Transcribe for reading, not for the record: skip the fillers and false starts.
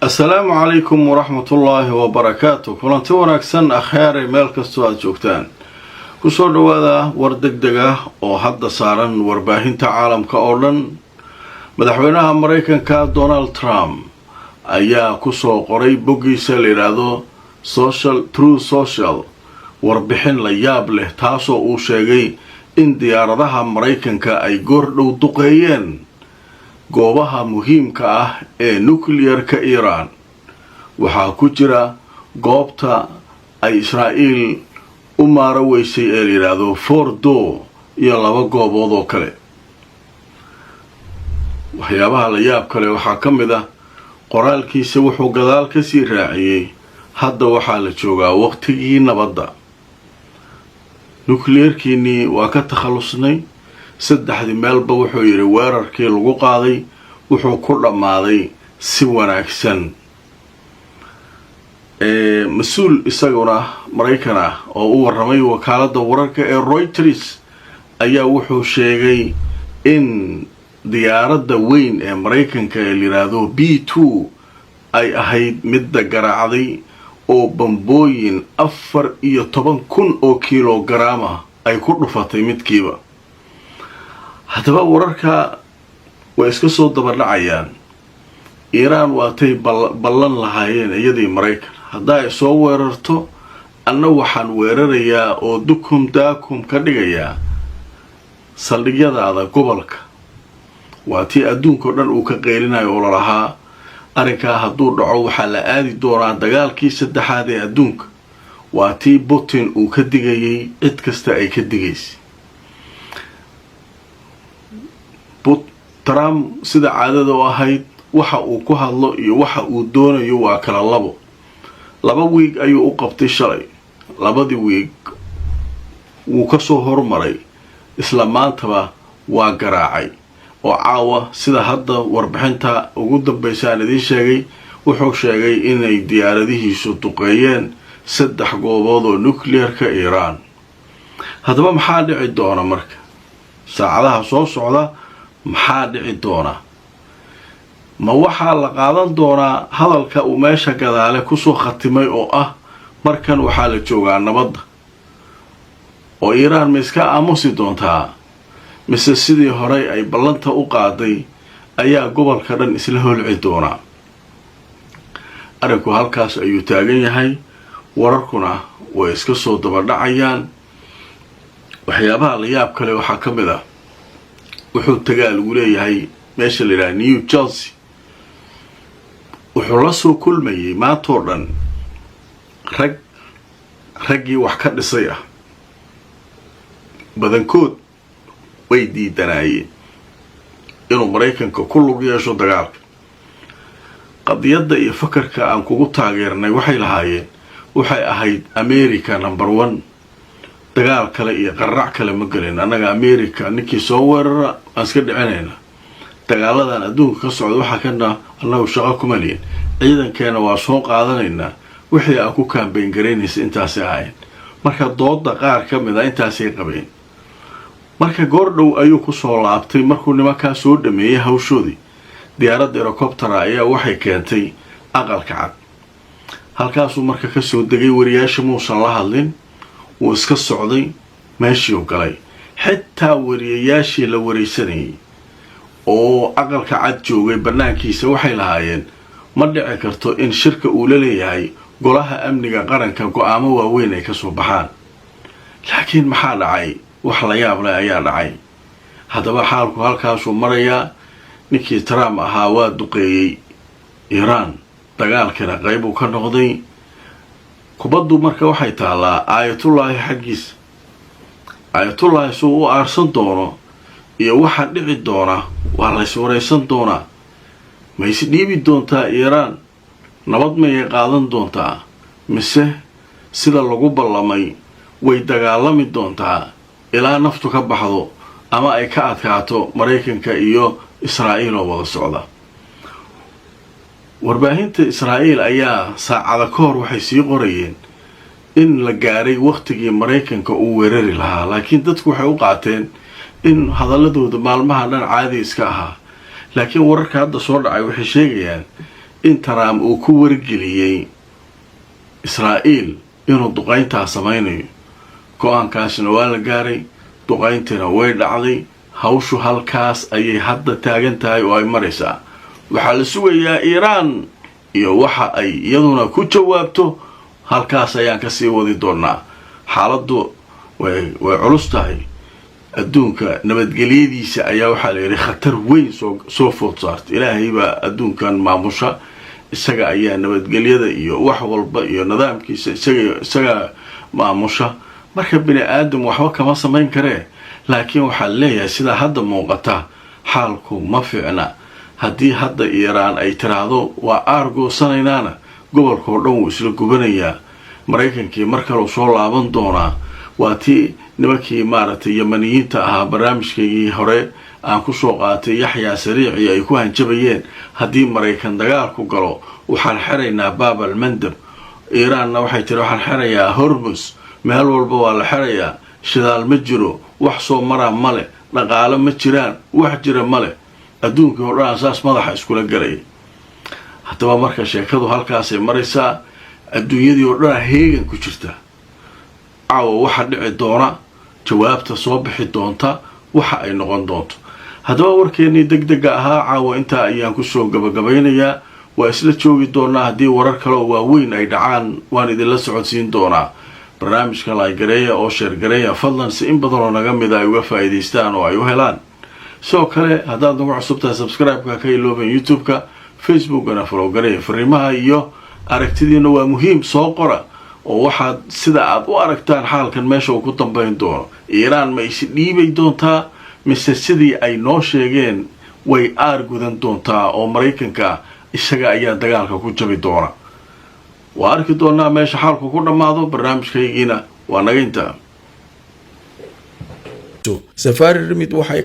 Asalaamu calaykum waraxmatullaahi wabarakaatu. Kulanti wanaagsan, akhyaarey, meel kastoo aada joogtaan, kusoo dhawaada war deg deg ah oo hadda saaran warbaahinta caalamka oo dhan. Madaxweynaha Maraykanka Donald Trump ayaa kusoo qoray boggiisa la yidhaahdo social Truth Social warbixin la yaab leh, taasoo uu sheegay in diyaaradaha Maraykanka ay goordhow duqeeyeen goobaha muhiimka ah ee nuclearka Iiraan. Waxaa ku jira goobta ay Israa'iil u maaro weysay ee la yidhaahdo Fordo iyo laba goobood oo kale. Waxyaabaha la yaab kale waxaa ka mid ah qoraalkiisa wuxuu gadaal kasii raaciyey: "Hadda waxaa la joogaa waqtigii nabadda. Nuclearkiinii waa ka takhallusnay saddexdii meelba." Wuxuu yidhi weerarkii lagu qaaday wuxuu ku dhammaaday si wanaagsan. Mas-uul isaguna Maraykan ah oo u warramay wakaaladda wararka ee Reuters ayaa wuxuu sheegay in diyaaradda weyn ee Maraykanka ee la yidhaahdo B-2 ay ahayd midda garaacday oo bambooyin 14,000 oo kilogaram ah ay ku dhufatay midkiiba. Haddaba wararka way iska soo daba dhacayaan. Iiraan waatay ballan lahaayeen iyadii Maraykan: "Haddaa ay soo weerarto, anna waxaan weerarayaa oo dukum daakum ka dhigayaa saldhigyadaada gobolka." Waa tii adduunka o dhan uu ka qeylinayo oo lalahaa arrinkaa hadduu dhaco waxaa la aadi doonaa dagaalkii saddexaad ee adduunka. Waa tii Putin uu ka digayay, cid kasta ay ka digaysay. Trump sida caadada u ahayd, waxa uu ku hadlo iyo waxa uu doonayo waa kala labo. 2 wiig ayuu u qabtay shalay, labadii wiig wuu kasoo hormaray, isla maantaba waa garaacay oo caawa, sida hadda warbixinta ugu dambaysa aan idiin sheegay, wuxuu sheegay inay diyaaradihiisu duqeeyeen saddex goobood oo nuclearka Iiraan. Haddaba maxaa dhici doona marka saacadaha soo socda? Maxaa dhici doona? Ma waxaa la qaadan doonaa hadalka uu meesha gadaale kusoo khatimay oo ah markan waxaa la joogaa nabadda, oo Iiraan ma iska aamusi doontaa, mise sidii horey ay ballanta u qaaday ayaa gobolka dhan isla holci doonaa? Arrinku halkaas ayuu taagan yahay, wararkuna way iska soo daba dhacayaan. Waxyaabaha la yaab kale waxaa ka mid ah wuxuu tagaa lagu leeyahay meesha la yidhaha New Jersey. Wuxuu la soo kulmayay maantoo dhan rag raggii wax ka dhisay ah. Badankood way diidanaayeen inuu Maraykanka ku lug yeesho dagaalka. "Qadiyadda iyo fakarka aan kugu taageernay," waxay lahaayeen, waxay ahayd America number one. Dagaal kale iyo qarrac kale ma gelin annaga. America ninkii soo weerara aan iska dhicinayna. Dagaaladan adduunka ka socda waxaa kana annagu shaqo kuma lihin. Ciidankeena waa soo qaadanaynaa." Wixii aa ku campaign garaynaysa intaasay ahayn. Marka dooda qaar ka mid a intaasay qabeen. Marka goordhow ayuu kusoo laabtay markuu nimankaa soo dhameeyey hawshoodii. Diyaaradda helicoptera ayaa waxay keentay Aqalka Cad. Halkaasuu marka kasoo degay. Wariyaasha muusan la hadlin, wuu iska socday, meeshiiu galay. Xitaa wariyayaashii la wareysanayay oo Aqalka Cad joogay bannaankiisa waxay lahaayeen ma dhici karto in shirka uu la leeyahay Golaha Amniga Qaranka go-aamo waaweyn ay kasoo baxaan. Laakiin maxaa dhacay? Wax la yaab leh ayaa dhacay. Haddaba xaalku halkaasuu marayaa. Ninkii Trump ahaa waa duqeeyey Iiraan, dagaalkana qaybuu ka noqday. Kubaddu marka waxay taallaa Aayatullaahi xaggiisa. Aayatullaahi suu u aarsan doono iyo waxa dhici doona waa lays waraysan doonaa. Ma is dhiibi doontaa Iiraan? Nabad mayay qaadan doontaa, mise sida lagu ballamay way dagaalami doontaa ilaa naftu ka baxdo ama ay ka adkaato Maraykanka iyo Israa'iil oo wada socda? Warbaahinta Israa'iil ayaa saacada ka hor waxay sii qorayeen in la gaaray wakhtigii Maraykanka uu weerari lahaa, laakiin dadku waxay u qaateen in hadaladooda maalmaha dhan caadi iska ahaa. Laakiin wararka hadda soo dhacay waxay sheegayaan In Trump uu ku wargeliyey Israa'iil inuu duqayntaa samaynayo, go-aankaasna waa la gaaray, duqayntiina way dhacday. Hawshu halkaas ayay hadda taagan tahay oo ay maraysaa. Waxaa la sugayaa Iiraan iyo waxa ay iyaduna ku jawaabto. Halkaas ayaan kasii wadi doonaa. Xaaladdu way culus tahay. Adduunka nabadgelyadiisa ayaa waxaa la yidhi khatar weyn soo food saartay. Ilaahay baa adduunkan maamusha, isaga ayaa nabadgelyada iyo wax walba iyo nidaamkiisa isaga maamusha. Marka bini aadam waxba kama samayn karee, laakiin waxaa leeyahay, sidaa hadda muuqata xaalku ma fiicna. Haddii hadda Iiraan ay tiraahdo waa aargoosanaynaana, gobolka oo dhan wuu isla gubanayaa. Maraykankii mar kale uu soo laaban doonaa. Waa tii nimankii maaragtay Yamaniyiinta ahaa, barnaamijkaygii hore aan kusoo qaatay, Yaxyaa Sariici, ay ku hanjabayeen haddii Maraykan dagaalku galo waxaan xeraynaa Baab Almandab. Iiraanna waxay tiri waxaan xerayaa Hormus. Meel walba waa la xerayaa, shidaal ma jiro, wax soo maraa male, dhaqaalo ma jiraan, wax jira male. Adduunkii oo dhan saas madaxa iskula galaya. Haddaba marka sheekadu halkaasay maraysaa, adduunyadii oo dhanaa heegan ku jirta. Caawa waxa dhici doona, jawaabta soo bixi doonta waxa ay noqon doonto. Haddaba warkeennii deg dega ahaa caawa intaa ayaan kusoo gabagabaynayaa. Waa isla joogi doonaa. Haddii warar kale oo waaweyn ay dhacaan, waan idinla socodsiin doonaa. Barnaamijka like gareeya oo share gareeya fadlan, si in badanoo naga mida ay uga faa'iidaystaan oo ay u helaan. Sidoo kale haddaad nagu cusub tahay, subscribe-ka ka ilooban YouTube-ka, Facebookana follow gareeya. Fariimaha iyo aragtidiina waa muhiim, soo qora oo waxaad sida aad u aragtaan xaalkan meesha uu ku dambayn doono. Iiraan ma is dhiibay doontaa, mise sidii ay noo sheegeen way aar gudan doontaa oo Maraykanka isaga ayaa dagaalka ku jabi doona? Waa arki doonaa meesha xaalku ku dhammaado. Barnaamijkaygiina waa naga intaa. Safari Remit waxay